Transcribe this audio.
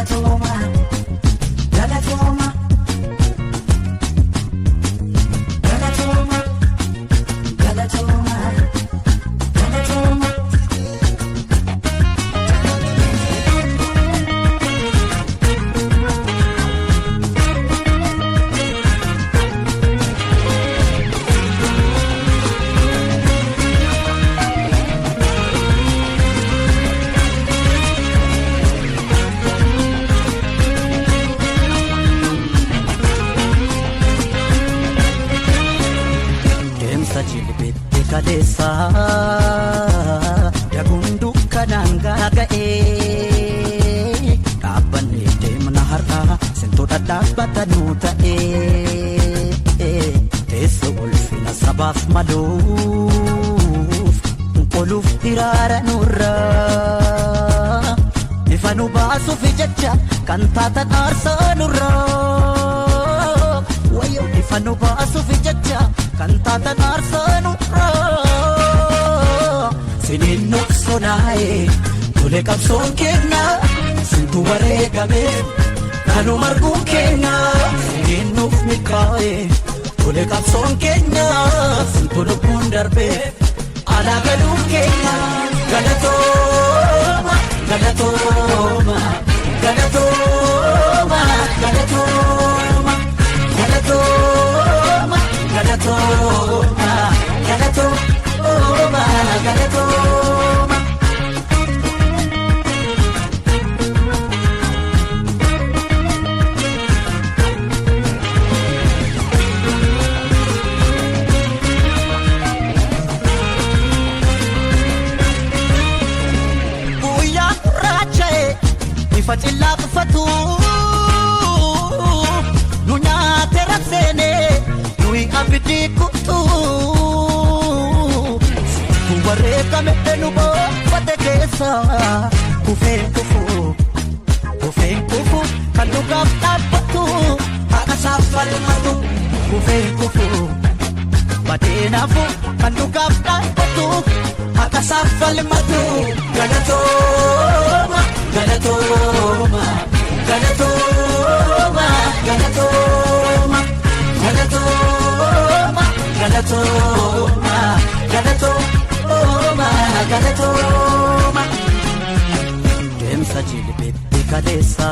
Galatooma, galatooma, galatooma, galatooma, galatooma. Deemsa jilbeetti kaleessa daguun dukkanaan gaaga'ee dhaabbannee deemna har'a sintoota dhaabbatanuu ta'ee teessoo ulfina sabaaf maluuf qoluuf hiraara nurraa ifa nu baasuuf jecha kan taatan aarsaa nurraa wayyoo ifa nu baasuuf jecha kan taatan aarsaa nurraa siniin nuqsonaa'e tole qabsoon keenya sintu wareegame kanu marguun keenya siniin nuuf milkaa'e tole qabsoon keenya sintu lubbuun darbe alaa galuun keenya galatooma galatooma galatooma galatooma galatooma galatooma galatooma galatooma. Guyyaa gurraacha'e ifa cillaa uffatu nu nyaate rabseene nuyi abidii kuttu situ wareegame nu boonfate keessa kufeen kufu kufeen kufu kan dhugaaf dhaabbatu haqa isaaf falmatu kufeen kufu badeenaafu kan dhugaaf dhaabbatu haqa isaaf falmatu galatooma galatooma galatooma galatooma galatooma galatooma galatooma galatooma. Deemsa jilbeetti kaleessa